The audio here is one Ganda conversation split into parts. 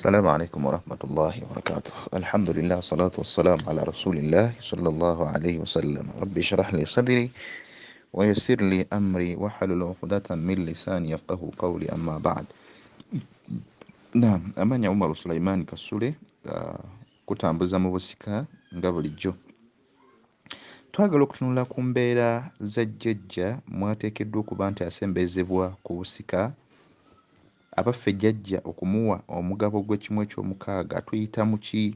السلام عليكم ورحمة الله وبركاته. الحمد لله والصلاة والسلام على رسول الله صلى الله عليه وسلم. ربي اشرح لي صدري ويسر لي أمري واحلل عقدة من لساني يفقه قولي. أما بعد. Naam, amanya Umar Sulaiman Kasule, kutambuza mu busika nga bulijjo. Twagala okutunula ku mbeera za jjajja mwateekeddwa okuba nti asembezebwa ku busika. Abaffe jjajja okumuwa omugabo gw'ekimu ekyomukaaga tuyita mu ki,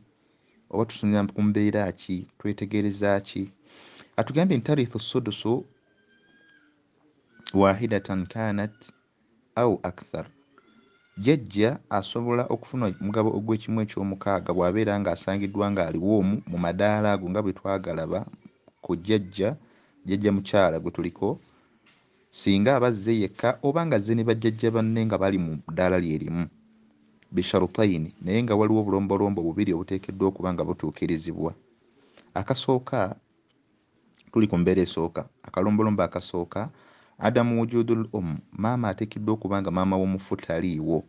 oba tusunira ku mbeera ki, twetegereza ki? Atugambye nti tarithu sudusu wahidatan kanat au akthar. Jjajja asobola okufuna omugabo ogw'ekimu ekyomukaaga bw'abeera ng'asangiddwa ng'aliwo omu mu madaala ago nga bwe twagalaba ku jjajja, jjajja mukyala gwe tuliko, singa abazze yekka oba nga azze ne bajjajja banne nga bali mu ddaala lye limu, bisharutaini, naye nga waliwo obulombolombo bubiri obuteekeddwa okuba nga butuukirizibwa. Akasooka, tuli ku mbeera esooka, akalombolombo akasooka, adamu wujudul maama ateekeddwa okuba nga maama w'omufu taliiwo,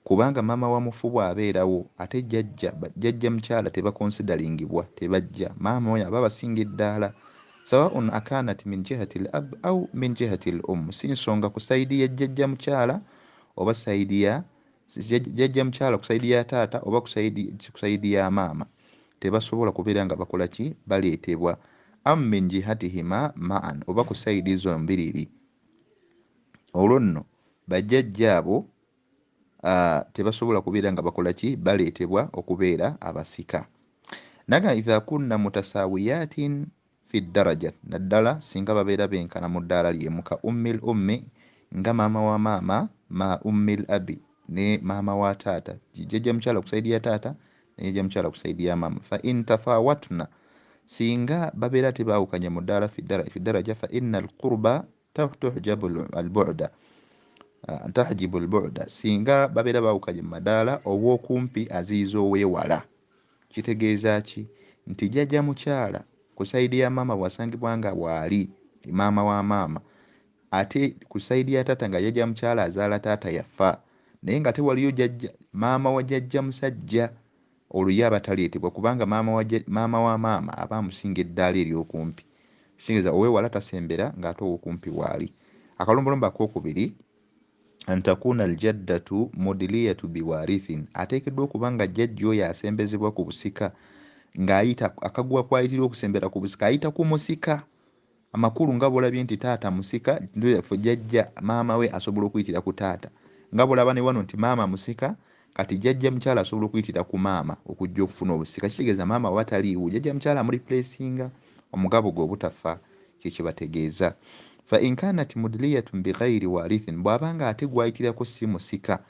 kubanga maama wa mufu bw'abeerawo ate jjajja mukyala tebakonsidaringibwa, tebajja. Maama oyo aba abasinga eddaala, sawaun akanat min jihati l ab au min jihati l um, si nsonga ku sayidi ya jjajja mukyala oba sayidi ya jjajja mukyala ku sayidi ya taata oba ku sayidi ya maama, tebasobola kubeera nga bakola ki, baleetebwa. Am min jihatihima ma'an, oba ku sayidi zombiriri. Olwo nno bajjajja abo tebasobola kubeera nga bakola ki, baleetebwa okubeera abasika. Naga idha kunna mutasawiyatin fi daraja, naddala singa babeera benkana mu ddaala lyemu, ka ummil ummi, nga maama wa maama, ma ummil abi, ne maama wa taata, jjajja mukyala ku sayidi ya taata ne jjajja mukyala ku sayidi ya maama. Fa in tafawatna, singa babeera tebaawukanya mu ddaala fi daraja, fa inna alqurba tuhjabu albu'da, tahjibu albu'da, singa babeera baawukanye mu madaala, ow'okumpi aziyiza oweewala. Kitegeeza ki? Nti jjajja mukyala ku sayidi ya maama bw'asangibwa nga bw'ali maama wa maama, ate ku sayidi ya taata nga jjajja mukyala azaala taata yafa, naye nga tewaliyo jjajja maama wa jjajja musajja, olwo ye aba taleetebwa, kubanga maama wa maama aba amusinga eddaala ery'okumpi. Kitegeeza oweewala tasembera ng'ate ow'okumpi waali. Akalombolombo akookubiri, antakuuna aljaddatu mudiliyatu biwarithin, ateekeddwa okuba nga jjajja oyo asembezebwa ku busika ng'ayita akaguwa kw'ayitirwa okusembera ku busika, ayita ku musika. Amakulu nga bw'olabye nti taata musika, jjajja maama we asobola okuyitira ku taata, nga bw'olaba ne wano nti maama musika, kati jjajja mukyala asobola okuyitira ku maama okujja okufuna obusika. Kitegeeza maama oba taliiwo, jjajja mukyala amureplacinga, omugabo gwe obutafa, kye kibategeeza. Fa in kanat mudliyatun bighairi warithin, bw'abanga ate gwayitirako si musika,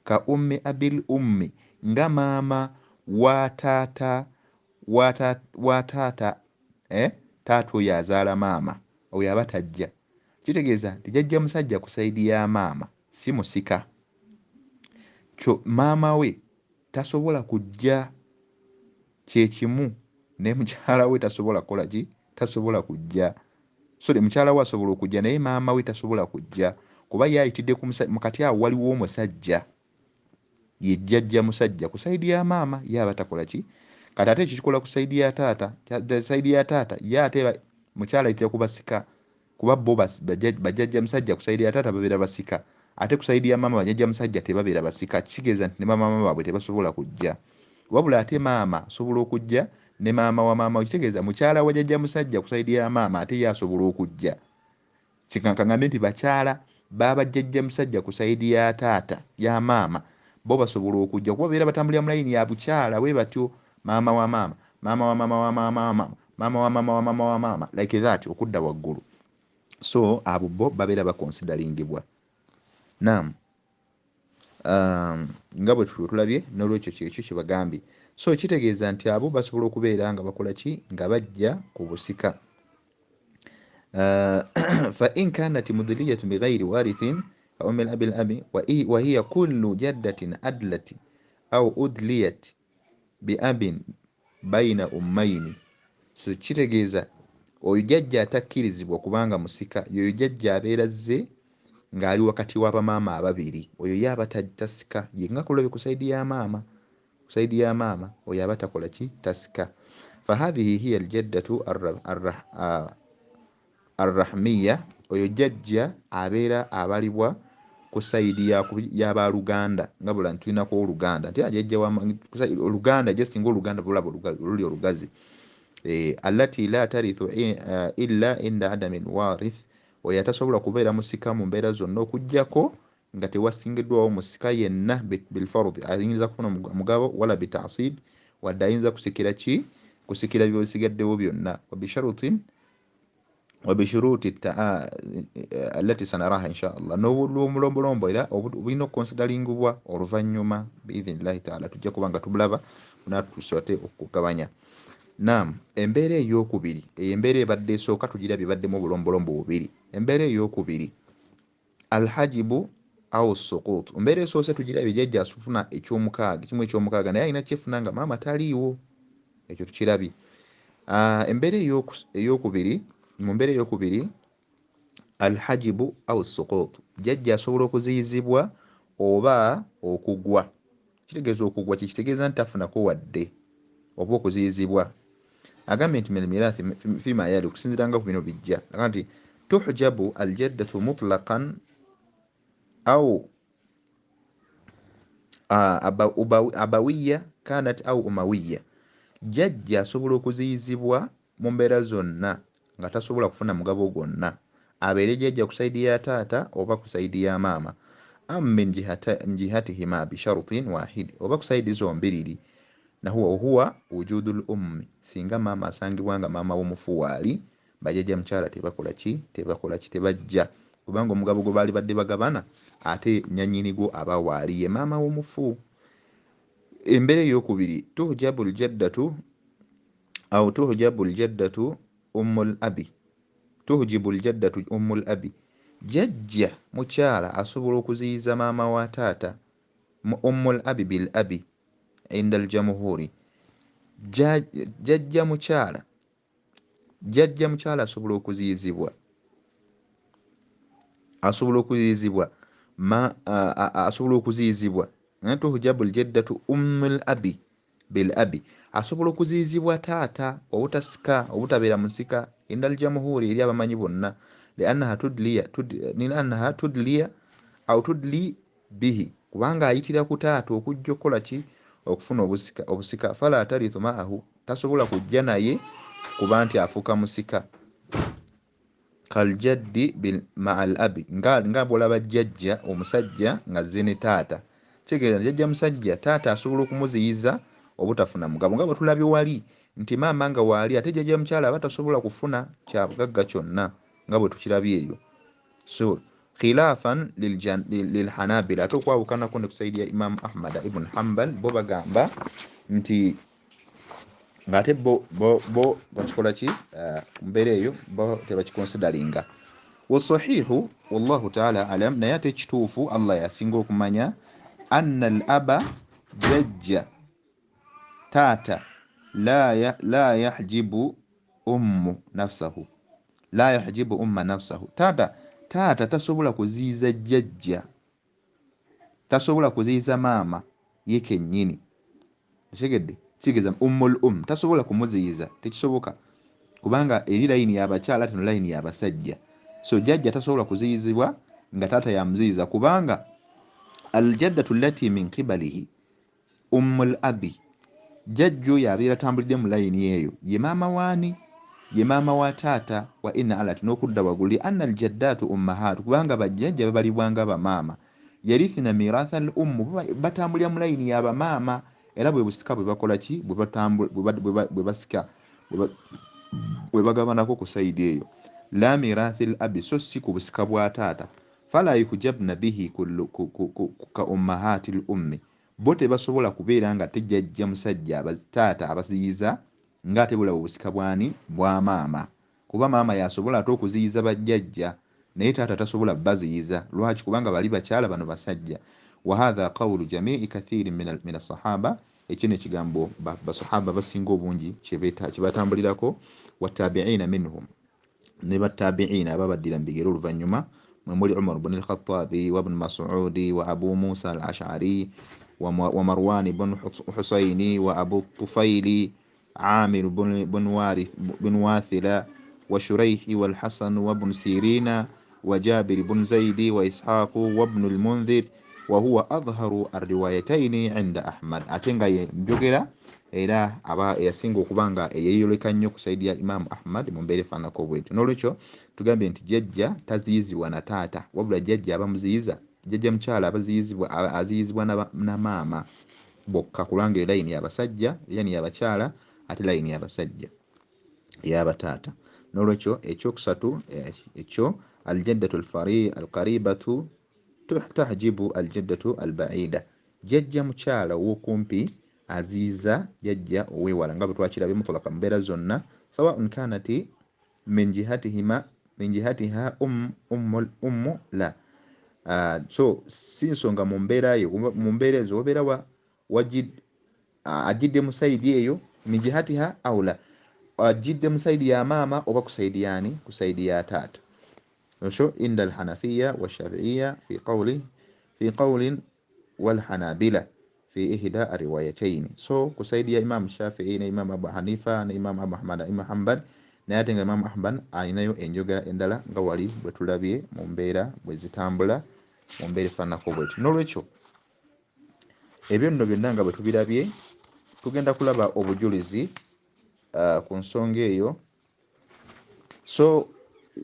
ka ummi abil ummi, nga maama wa taata wa taata, taata oyo azaala maama, oyo aba tajja. Kitegeeza nti jjajja musajja ku sayidi ya maama si musika, kyo maama we tasobola kujja, kyekimu ne mukyala we tasobola kukola ki, tasobola kujja. Sorry, mukyala we asobola okujja naye maama we tasobola kujja, kuba ye ayitidde mukati awo waliwo omusajja, ye jjajja musajja ku sayidi ya maama, ye aba takola ki. Kati ate ekyo kikola ku sayidi ya taata, sayidi ya taata ye ate mukyala ayitira ku basika, kuba bo bajjajja musajja ku sayidi ya taata babeera basika, ate ku sayidi ya maama bajjajja musajja tebabeera basika. Kitegeeza nti ne bamaama baabwe tebasobola kujja, wabula ate maama asobola okujja ne maama wa maama we. Kitegeeza mukyala wa jjajja musajja ku sayidi ya maama ate ye asobola okujja. Kikankaŋŋambe nti bakyala babajjajja musajja ku sayidi ya taata ya maama bo basobola okujja, kuba babeera batambulira mu layini ya bukyala bwe batyo, maama wa maama, maama wa maama wa maama, maama wa maama wa maama wa maama, like that okudda waggulu. So abo bo babeera bakonsidaringibwa. Naam, nga bwe tulabye, n'olwekyo kyekyo kye bagambye. So kitegeeza nti abo basobola okubeera nga bakola ki, nga bajja ku busika. Fa in kanat mudliyatun bighairi warithin ka ummi al-abi al-abi wa hiya kullu jaddatin adlat au udliyat bi abin bayina ummayini. So kitegeeza oyo jjajja atakkirizibwa kubanga musika, yoyo jjajja abeera azze ng'ali wakati w'abamaama ababiri, oyo ye aba tasika ye nga kulabe ku saidi ya maama, ku saidi ya maama oyo aba takola ki, tasika. Fahadhihi hiya aljaddatu arrahmiya, oyo jjajja abeera abalibwa ku saidi y'abaluganda, nga bula tulinako oluganda nti jjajja oluganda just ng'oluganda bulaba oluli olugazi. Allati la tarithu illa inda adami lwarith, oyo atasobola kubeera musika mu mbeera zonna okuggyako nga tewasingiddwawo musika yenna bilfardi, ayinza kufuna mugabo wala bitasib, wadde ayinza kusikira ki, kusikira byebisigaddewo byonna, wabisharutin wabishuruti allati sanaraha insha Allah, n'obulombolombo era obulina okukonsidaringibwa oluvannyuma biidhinillahi taala, tujja kuba nga tubulaba natusote okugabanya. Naam, embeera ey'okubiri, eyo embeera ebadde esooka tugirabye ebaddemu obulombolombo bubiri. Embeera ey'okubiri alhajibu au suqut, embeera esoose tugirabye jjajja asufuna ekyomukaaga, kimu ekyomukaaga, naye alina kyefuna nga maama taliiwo, ekyo tukirabye. Embeera ey'okubiri, mu mbeera ey'okubiri alhajibu au suqut, jjajja asobola okuziyizibwa oba okugwa. Kitegeeza okugwa kikitegeeza nti tafunako wadde oba okuziyizibwa. Agambye nti minalmirathi fima yali, okusinziira nga ku bino bijja, agamba nti tuhjabu aljaddatu mutlaqan au abawiya kanat au umawiya, jjajja asobola okuziyizibwa mu mbeera zonna nga tasobola kufuna mugabo gwonna, abeere jjajja ku saidi ya taata oba ku saidi ya maama, am min jihatihima bisharutin wahid, oba ku saidi zombiriri, nahuwa huwa wujudul ummi, singa maama asangibwa nga maama w'omufu waali, bajjajja mukyala tebakola ki, tebakola ki, tebajja, kubanga omugabo gwe baali badde bagabana ate nyannyini gwo aba waali ye maama w'omufu. Embeera ey'okubiri tuhjabu ljaddatu au tuhjabu ljaddatu ummul abi, tuhjibu ljaddatu ummul abi, jjajja mukyala asobola okuziyiza maama wa taata ummul abi bil abi inda aljamuhuri, jjajja mukyala, jjajja mukyala asobola okuziyizibwa, asobola okuziyizibwa ma asobola okuziyizibwa tuhjabu ljaddatu ummul abi bil abi, asobola okuziyizibwa taata obutasika obutabeera musika inda aljamuhuri, eri abamanyi bonna, liannaha tudliya liannaha tudliya au tudli bihi, kubanga ayitira ku taata okujja okukola ki, okufuna obusika, obusika. Fala tarithu ma'ahu, tasobola kujja naye kuba nti afuuka musika. Kaljaddi ma'al abi, nga bw'olaba jjajja omusajja ng'azze ne taata, kitegeeza jjajja musajja taata asobola okumuziyiza obutafuna mugabo, nga bwe tulabye wali nti maama nga waali ate jjajja mukyala aba tasobola kufuna kyabugagga kyonna nga bwe tukirabye eyo. So khilafan lilhanabila, ate okwawukanako ne ku saidi ya Imamu Ahmad ibn Hanbal, bo bagamba nti ng'ate bo bakikola ki mbeera eyo bo tebakikonsidaringa. Wasahihu wallahu taala alam, naye ate ekituufu Allah yasinga okumanya, anna al aba, jjajja taata la yahjibu ummu nafsahu, la yahjibu umma nafsahu, taata tasobola kuziyiza jjajja, tasobola kuziyiza maama ye kennyini, okitegedde? Kitegeeza ummul tasobola kumuziyiza, tekisoboka, kubanga eri layini y'abakyala tino layini y'abasajja. So jjajja tasobola kuziyizibwa nga taata yamuziyiza, kubanga aljaddatu allati min qibalihi ummul abi, jjajja oyo abeera atambulidde mu layini eyo ye maama waani, ye maama wa taata. Wa inna alat, n'okudda waggulu, li anna aljaddaatu ummahaatu, kubanga bajjajja babalibwa nga bamaama, yarithina miratha al ummu, batambulira mu layini y'abamaama, era bwe busika bwe bakola ki, bwe basika bwe bagabanako ku saidi eyo. La mirathi al abi, so si ku busika bwa taata. Fala yuhjabna bihi ka ummahati al ummi, bo tebasobola kubeera nga tejjajja musajja taata abaziyiza ng'ate bulaba obusika bwani, bwa maama, kuba maama yasobola ate okuziyiza bajjajja, naye taata tasobola baziyiza. Lwaki? Kubanga bali bakyala, bano basajja. Wa hadha qawlu jamii kathirin min assahaba, ekyo n'ekigambo basahaba basinga obungi kye batambulirako, watabiina minhum, ne batabiina ababaddira mu bigere oluvannyuma Mwemuli Umar ibn al-Khattabi wa Ibn Mas'udi wa Abu Musa al-Ash'ari wa Marwan ibn Husaini wa Abu Tufaili Amir ibn Wathila wa Shuraihi wal Hasan wa Ibn Sirina wa Jabir ibn Zaidi wa Ishaq wa Ibn al-Mundhir wa huwa adhharu ar-riwayataini 'inda Ahmad. Atenga ye njogera era aba yasinga okubanga eyeyoleka nnyo ku saidi ya Imam Ahmad mu mbeera efaananako bwetyo. N'olwekyo tugambye nti jjajja taziyizibwa na taata, wabula jjajja abamuziyiza, jjajja mukyala abaziyizibwa aziyizibwa na maama bokka, kubanga eyo layini y'abasajja, layini y'abakyala, ate layini y'abasajja ey'abataata. N'olwekyo ekyokusatu ekyo aljaddatu alqaribatu tahjibu aljaddatu albaida, jjajja mukyala ow'okumpi aziyiza jjajja ow'ewala, nga bwe twakirabye mutulaka mu mbeera zonna, sawaun kanati min jihatihima min jihatiha ummu la. So si nsonga mu mbeera yo, mu mbeera ezo obeera ajjidde mu sayidi eyo min jihatiha au la, ajjidde mu sayidi ya maama oba ku sayidi yani, ku sayidi ya taata. So inda alhanafiya washafiiya fi qawlin walhanabila fi ihda ariwayataini. So ku sayidi ya Imam Shafi'i ne Imam Abu Hanifa ne Imam Abu Ahmad Imam Hanbal, naye ate nga Imam Ahmad alinayo enjogera endala nga wali bwe tulabye mu mbeera bwe zitambula mu mbeera efaananako bwetyo. N'olwekyo ebyo nno byonna nga bwe tubirabye, tugenda kulaba obujulizi ku nsonga eyo. So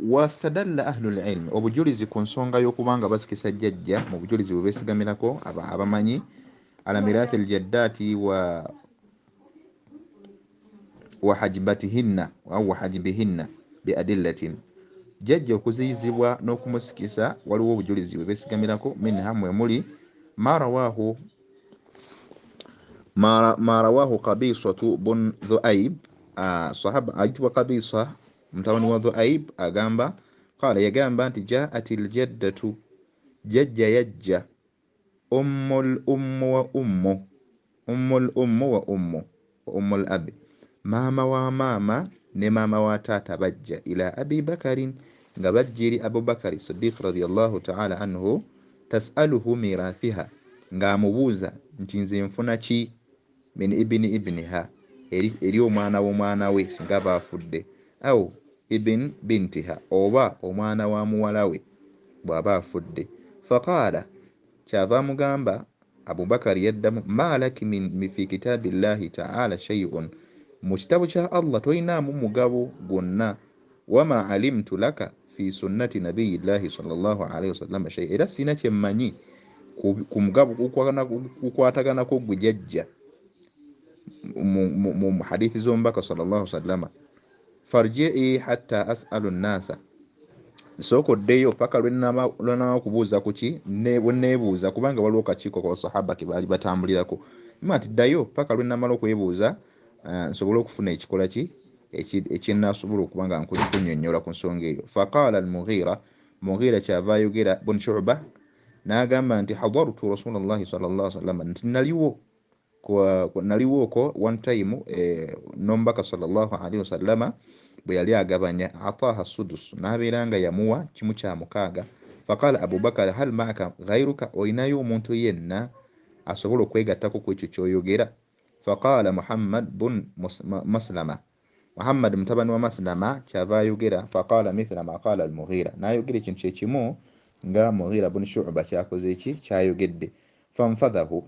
wastadalla ahlul ilmi, obujulizi ku nsonga y'okubanga basikisa jjajja mu bujulizi bwe beesigamirako abamanyi ala mirathi aljaddati wa hajibatihinna au hajibihinna bi adillatin, jjajja okuziyizibwa n'okumusikisa waliwo obujulizi bwe beesigamirako. Minha mwe muli ma rawahu Qabisatu bun Dhu'aib, sahaba ayitibwa Qabisa mutabani wa Dhu'aib agamba qala, yagamba nti ja'at aljaddatu, jjajja yajja ummul ummu wa ummu ummul ummu wa ummu wa ummul abi, maama wa maama ne maama wa taata bajja ila Abi Bakarin, nga bajja eri Abubakari Siddiq radiyallahu ta'ala anhu, tas'aluhu mirathiha, ng'amubuuza nti nze nfuna ki min ibni ibniha, eri omwana w'omwana we singa baafudde, au ibn bintiha, oba omwana wa muwala we bw'aba afudde. Faqaala, kyava amugamba Abubakari yaddamu, ma laki min fi kitabillahi ta'ala shay'un, mu kitabo kya Allah tolinaamu mugabo gwonna, wama alimtu laka fi sunnati nabiyillahi sallallahu alayhi wasallam shay, era sina kye mmanyi ku mugabo kukwataganako gwe jjajja mu hadithi z'omubaka sallallahu alayhi wasallam. Farji'i hatta as'alu nnasa, sooka oddeyo paka lwe nnamala okubuuza ku ki bwe nneebuuza, kubanga waliwo kakiiko ka basahaba ke baali batambulirako. Ima nti ddayo paka lwe nnamala okwebuuza nsobole okufuna ekikola ki ekinaasobola okuba nga nkunnyonnyola ku nsonga eyo. Faqaala al-Mughira, Mughira kyava ayogera bun Shu'ba n'agamba nti hadartu Rasulullahi sallallahu alaihi wasallam, nti naliwooko one time n'omubaka sallallahu alaihi wasallama bwe yali agabanya ataha sudus, n'abeera nga yamuwa 1/6. Faqaala Abubakar hal ma'aka ghayruka, olinayo omuntu yenna asobola okwegattako ku ekyo ky'oyogera? Faqaala Muhammad bun Maslama, Muhammad mutabani wa Maslama kyava ayogera. Faqaala mithla ma qaala al-Mughira, n'ayogera ekintu kye kimu nga Mughira bun Shu'ba kyakoze ki kyayogedde. Fanfadhahu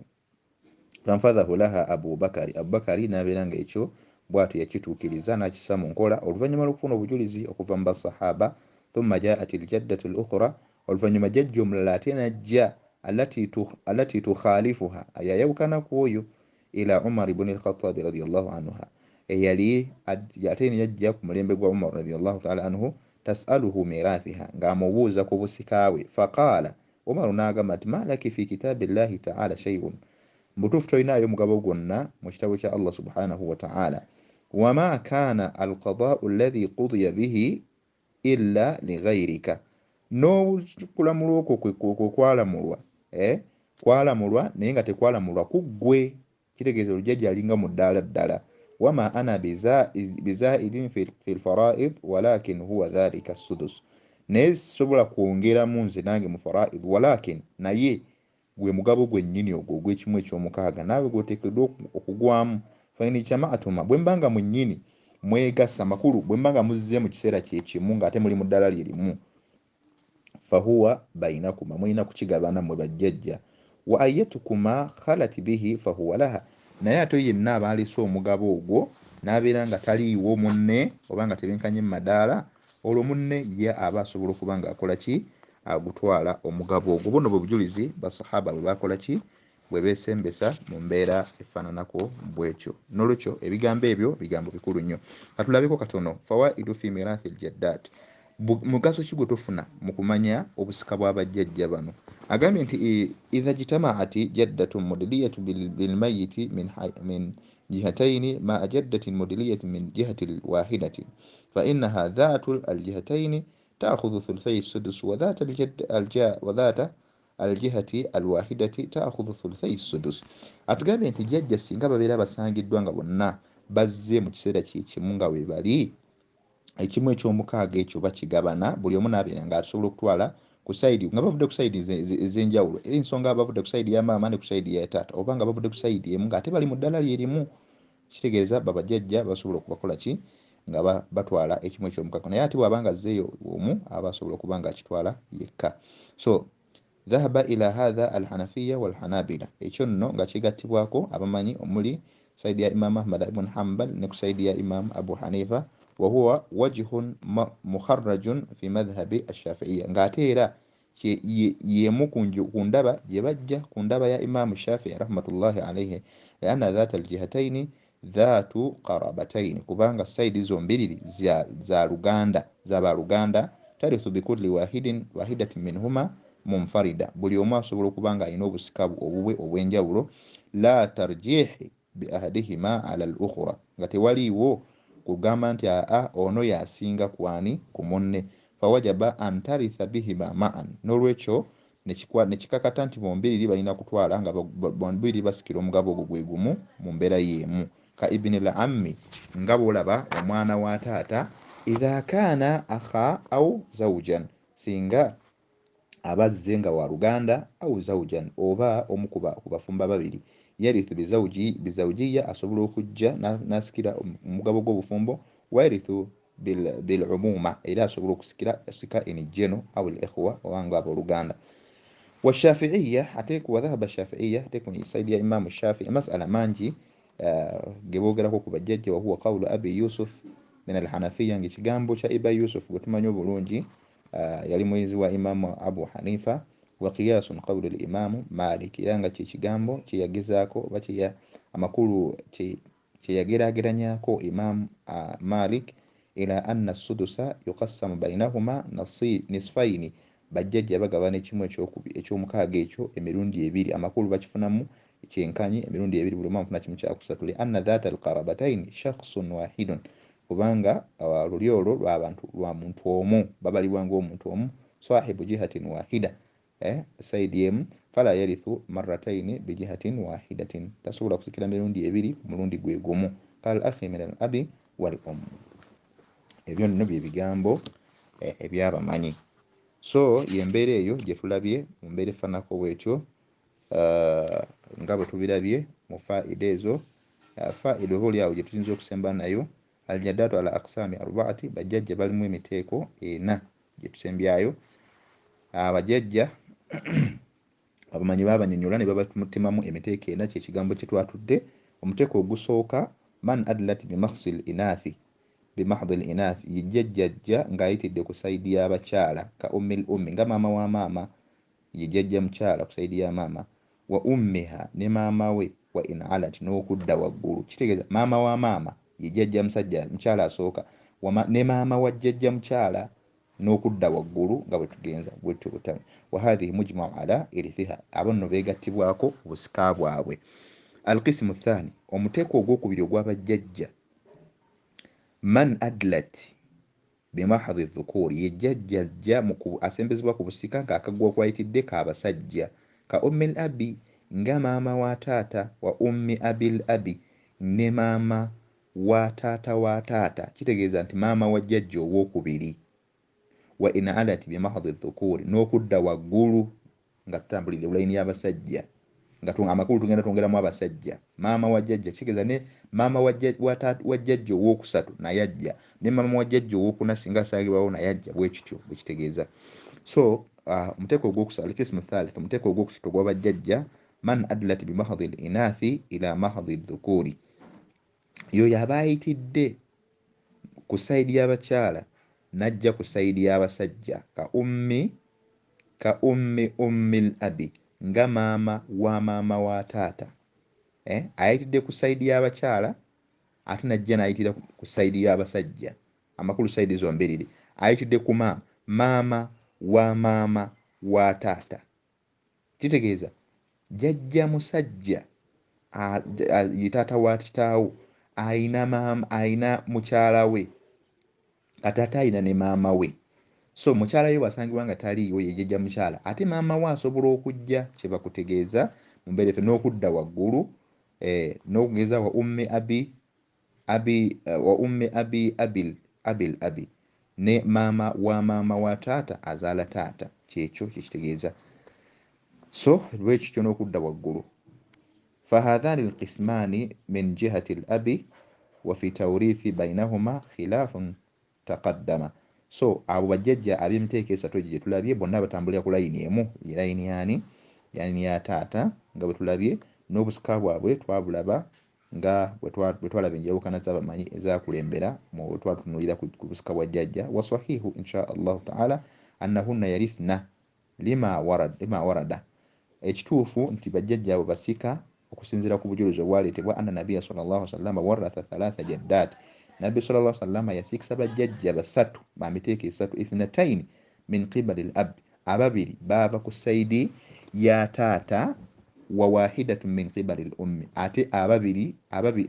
laha Abubakari, Abubakari n'abeera nga ekyo bw'atyo yakituukiriza n'akissa mu nkola oluvannyuma lw'okufuna obujulizi okuva mu basahaba. Thumma ja'at aljaddatu al-ukhra, oluvannyuma jjajja omulala ate n'ajja allati tukhalifuha, ayayawukana ku oyo, ila Umar ibn al-Khattab radiyallahu anha, eyali ate yajja ku mulembe gwa Umar radiyallahu ta'ala anhu, tas'aluhu mirathiha, ng'amubuuza ku busika bwe. Faqaala Umar n'agamba nti ma laki fi kitabillahi ta'ala shay'un, mbutuufu tolinaayo mugabo gwonna mu kitabo kya Allah subhanahu wa ta'ala. Wama kaana alqadaa'u alladhi qudiya bihi illa lighayrika, n'okulamulwa okwo kwe kwalamulwa kwalamulwa naye nga tekwalamulwa ku ggwe, kitegeeza olujjajja alinga mu ddaala ddala. Wama ana bizaidin fi lfaraid walakin huwa dhalika sudus, Naye sisobola kwongeramu nze nange mu faraid, walakin naye gwe mugabo gwennyini ogwo ogw'ekimu eky'omukaaga naawe gwoteekeddwa okugwamu. Fain jtamaatuma, bwe mbanga mwennyini mwegasa, makulu bwe mbanga muzze mu kiseera kyekimu ng'ate muli mu ddala lye limu, fahuwa bainakuma, mulina kukigabana mmwe bajjajja. Wa ayatukuma khalat bihi fahuwa laha, naye ate yenna aba alese omugabo ogwo n'abeera nga taliiwo munne oba nga tebenkanye mu madaala, olwo munne ye aba asobola okuba ng'akola ki, agutwala omugabo ogwo. Buno bwe bujulizi basahaba bwe bakola ki, bwe beesembesa mu mbeera efaananako bwetyo. N'olwekyo ebigambo ebyo bigambo bikulu nnyo. Katulabeko katono fawaidu fi mirathi ljaddat, mugaso ki gwe tufuna mu kumanya obusika bw'abajjajja bano. Agambye nti idha jtamaati jaddatun mudliyatu bilmayiti min jihataini maa jaddatin mudliyatu min jihati wahidatin fa innaha dhatu aljihataini taakhudhu thuluthai sudus wa dhata aljihati alwahidati taakhudhu thuluthai sudus. Atugambye nti jjajja singa babeera basangiddwa nga bonna bazze mu kiseera kyekimu nga we bali, ekimu eky'omukaaga ekyo bakigabana, buli omu n'abeera ng'asobola okutwala ku sayidi nga bavudde ku sayidi ez'enjawulo, era ensonga bavudde ku sayidi ya maama ne ku sayidi ya taata, oba nga bavudde ku sayidi emu ng'ate bali mu ddala lye limu, kitegeeza babajjajja basobola okubakola ki, nga batwala ekimu eky'omukaaga. Naye ate bw'aba nga azzeeyo omu aba asobola okuba nga akitwala yekka. So dhahaba ila hadha alhanafiya walhanabila, ekyo nno nga kigattibwako abamanyi omuli sayidi ya Imam Ahmad ibn Hanbal ne ku sayidi ya Imam Abu Hanifa, wahuwa wajhun mukharrajun fi madhhabi ash-Shafi'iyya, ng'ate era yemu ku ndaba gye bajja ku ndaba ya Imam Shafi'i rahmatullahi alayhi, lianna dhata aljihataini dhatu qarabataini, kubanga sayidi zombiriri za luganda, za baluganda, tarithu bikulli wahidin wahidatin minhuma munfarida, buli omu asobola okuba nga alina obusika obubwe obw'enjawulo, la tarjihi bi ahadihima ala al-ukhra, nga tewaliiwo kugamba nti aa ono yasinga kwani ku munne. Fawajaba an taritha bihima ma'an, n'olwekyo nekikakata nti bombiriri balina kutwala nga bombiriri basikira omugabo ogwo gwe gumu mu mbeera y'emu. Ka ibni l-ammi, nga bw'olaba omwana wa taata, idha kaana akha au zawjan, singa abazze nga wa luganda, au zawjan, oba omu ku bafumba babiri, yarithu bizawjiya, asobola okujja n'asikira omugabo gw'obufumbo, wayarithu bilumuma, era asobola okusikira sika enijeno au al-ikhwa, oba nga abooluganda. Washafiiya, ate ku wadhahaba shafiiya, ate ku saidi ya Imamu Shafii, masala mangi ge boogerako ku bajjajja. Wahuwa qawlu Abi Yusuf min alhanafiya, ng'ekigambo kya Iba Yusuf gwe tumanyi obulungi, yali muyizi wa Imamu Abu Hanifa, wa qiyasun qawlu al-Imamu Malik, era nga kyekigambo kyeyagezaako oba amakulu kyeyageraageranyako Imamu Malik, ila anna sudusa yuqassamu bainahuma nisfaini, bajjajja bagabana ekimu eky'omukaaga ekyo emirundi ebiri, amakulu bakifunamu kyenkanyi emirundi ebiri, buli omu afuna kimu kyakusatu, li anna dhata alqarabataini shakhsun wahidun, kubanga luli olwo lw'abantu lwa muntu omu, babalibwa ng'omuntu omu, sahibu jihatin wahida, sayidi emu, fala yarithu marrataini bijihatin wahidatin, tasobola kusikira mirundi ebiri ku mulundi gwe gumu, kal akhi min al abi wal um. Ebyo nno bye bigambo ebyabamanyi. So yembeera eyo gye tulabye mu mbeera efaananako bwetyo, nga bwe tubirabye mu faida ezo. Faida oba oliawo gye tuyinza okusemba nayo, aljaddatu ala aqsami arbaati, bajjajja balimu emiteeko ena gye tusembyayo. Abajjajja abamanyi babanyonyola ne babatemamu emiteeko ena, kyekigambo kye twatudde. Omuteeko ogusooka, man adlat bimakhsil inathi bimahdhi l-inath, ye jjajjajja ng'ayitidde ku sayidi y'abakyala, ka ummi l-ummi, nga maama wa maama, ye jjajja mukyala ku sayidi ya maama, wa ummiha, ne maama we, wa in alat, n'okudda waggulu. Kitegeeza maama wa maama ye jjajja musajja mukyala asooka, ne maama wa jjajja mukyala n'okudda waggulu nga bwe tugenza bwetyo butamu. Wa hadhihi mujmau ala irithiha, abo nno beegattibwako obusika bwabwe. Alqisimu thani, omuteeko ogwokubiri ogw'abajjajja, man adlat bimahadhi dhukuri, ye jjajjajja asembezebwa ku busika ng'akaggwa kwayitidde k'abasajja, ka ummi l abi, nga maama wa taata, wa ummi abil abi, ne maama wa taata wa taata, kitegeeza nti maama wa jjajja owokubiri, Wa in alat bi mahdhi dhukuri, n'okudda waggulu nga tutambulidde layini y'abasajja, nga amakulu tugenda twongeramu abasajja. Maama wa jjajja kitegeeza ne maama wa jjajja owookusatu naye ajja, ne maama wa jjajja owookuna singa asangibwawo naye ajja, bwe kityo bwe kitegeeza. So omuteeko ogwokusatu, alqismu thalith, omuteeko ogwokusatu ogw'abajjajja, man adlat bi mahdhi l-inathi ila mahdhi dhukuri, yoyo aba ayitidde ku sayidi y'abakyala n'ajja ku sayidi y'abasajja, ka ummi ummil abi, nga maama wa maama wa taata. Ayitidde ku sayidi y'abakyala ate n'ajja n'ayitira ku sayidi y'abasajja, amakulu sayidi zombiriri. Ayitidde ku maama, maama wa maama wa taata, kitegeeza jjajja musajja ye taata wa kitaawo ayina maama, ayina mukyala we, kati ate ayina ne maama we. So mukyala we bw'asangibwa nga taliiwo ye jjajja mukyala, ate maama we asobola okujja, kye bakutegeeza mu mbeera efe, n'okudda waggulu n'okugeza wa ummi abi abi wa ummi abi abil abil abi, ne maama wa maama wa taata azaala taata, kyekyo kyekitegeeza. So lwekityo n'okudda waggulu. Fahadhani alqismani min jihati al-abi wa fi tawrithi bainahuma khilafun taqaddama. So abo bajjajja ab'emiteeko esatu egyo gye tulabye bonna batambulira ku layini emu, ye layini yani yani ya taata, nga bwe tulabye n'obusika bwabwe twabulaba nga bwe twalaba enjawukana z'abamanyi ezakulembera mu twatunuulira ku busika bwa jjajja. Wasahihu insha Allahu taala annahunna yarithna lima warada, ekituufu nti bajjajja abo basika okusinziira ku bujulizi obwaleetebwa anna nabiyya sallallahu alaihi wasallam waratha thalatha jaddat, Nabbi sallallahu alaihi wasallam yasikisa bajjajja basatu ba miteeko esatu, ithnataini min qibali al-ab, ababiri baava ku sayidi ya taata, wa wahidatun min qibali al-ummi, ate ababiri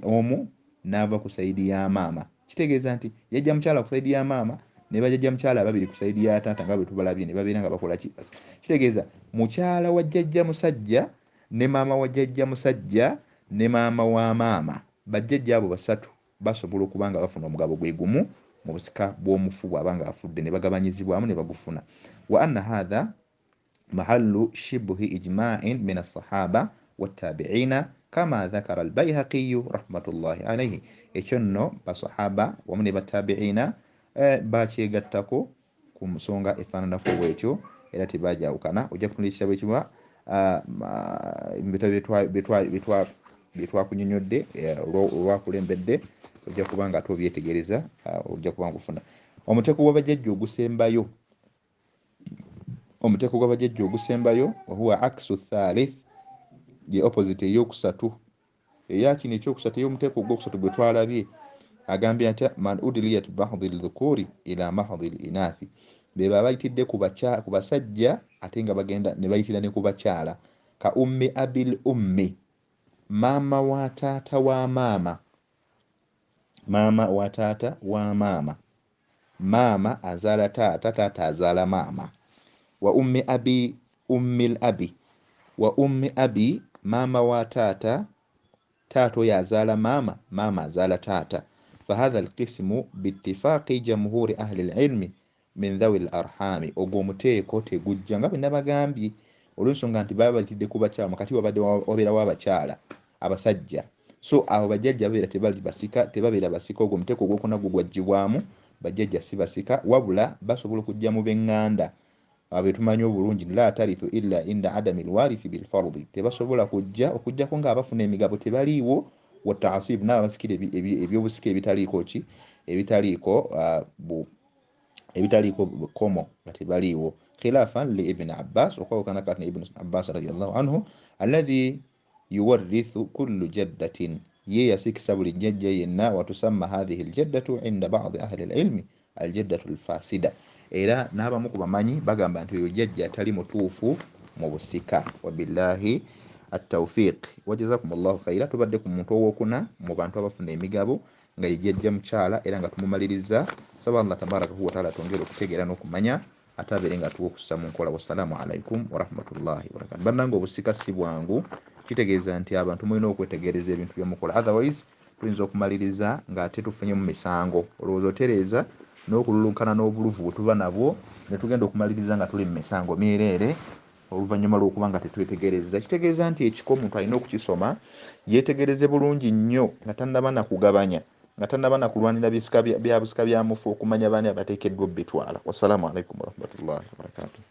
omu n'ava ku sayidi ya maama. Kitegeeza nti jjajja mukyala ku sayidi ya maama ne bajjajja mukyala ababiri ku sayidi ya taata, nga bwe tubalabye ne babeera nga bakola ki. Kitegeeza mukyala wa jjajja musajja ne maama wa jjajja musajja ne maama wa maama, bajjajja abo basatu basobola okuba nga bafuna omugabo gwe gumu mu busika bw'omufu bw'aba nga afudde, ne bagabanyizibwamu ne bagufuna. Wa anna hadha mahallu shibhi ijma'in min as-sahaba wat-tabi'ina kama dhakara al-Bayhaqi rahmatullahi alayhi. Ekyo nno basahaba wamu ne batabi'ina bakyegattako ku nsonga efaananako bwetyo, era tebajawukana. Ojja kutunula ekitabo ekiwa bye twakunyonnyodde olwakulembedde, ojja kuba nga ate obyetegereza, ojja kuba nga ofuna. Omuteeko gw'abajjajja ogusembayo, omuteeko gw'abajjajja ogusembayo huwa aksu thalith, ye opposite eyokusatu, eya kino ekyokusatu, ey'omuteeko ogwokusatu gwe twalabye. Agambye nti man udliyat ba'dhi dhukuri ila mahdhi al-inathi, be babayitidde ku basajja ate nga bagenda ne bayitira ne ku bakyala. Ka ummi abil ummi, maama wa taata wa maama, maama wa taata wa maama, maama azaala taata, taata azaala maama. Wa ummi abi ummil abi, wa ummi abi, maama wa taata, taata oyo azaala maama, maama azaala taata. Fahadha alqismu biittifaqi jamhuri ahli lilmi min dhawi l arhami, ogwo omuteeko tegujja nga bwe nabagambye olw'ensonga nti baba bayitidde ku bakyala, kati wabadde wabeerawo abakyala abasajja. So abo bajjajja babeera tebali basika, tebabeera basika. Ogwo omuteeko ogwokuna gwo gwaggyibwamu, bajjajja si basika, wabula basobola okujja mu b'eŋŋanda abetumanyi obulungi, la tarithu illa inda adami lwarithi bilfardi, tebasobola kujja okujjako ng'abafuna emigabo tebaliiwo, wataasib, n'abasikira ebyobusika ebitaliiko ki, ebitaliiko ebitaliiko komo nga tebaliiwo. Khilafan li Ibn Abbas, okwawukana kati ne Ibn Abbas radiyallahu anhu, alladhi yuwarrithu kullu jaddatin, ye yasikisa buli jjajja yenna. Watusamma hadhihi aljaddatu inda ba'di ahli alilmi aljaddatu alfasida, era n'abamu ku bamanyi bagamba nti oyo jjajja atali mutuufu mu busika. Wabillahi at-tawfiq, wajazakumullahu khaira. Tubadde ku muntu owokuna mu bantu abafuna emigabo nga ye jjajja mukyala, era nga tumumaliriza. Saba Allah tabaraka wa taala atwongere okutegeera n'okumanya, ate abeere nga atuwa okussa mu nkola. Wassalaamu alaikum warahmatullahi wabarakatuh. Bannange obusika si bwangu, kitegeeza nti abantu mulina okwetegereza ebintu byemukola, otherwise tuyinza okumaliriza ng'ate tufunyemu misango. Olowooza otereeza N'okululunkana n'obuluvu bwe tuba nabwo ne tugenda okumaliriza nga tuli mu misango myereere oluvannyuma lw'okuba nga tetwetegerezza. Kitegeeza nti ekika omuntu alina okukisoma, yeetegereze bulungi nnyo nga tannaba na kugabanya, nga tannaba na kulwanira bya busika bya mufu, okumanya baani abateekeddwa obbitwala. Wassalaamu alaikum warahmatullahi wabarakatuh.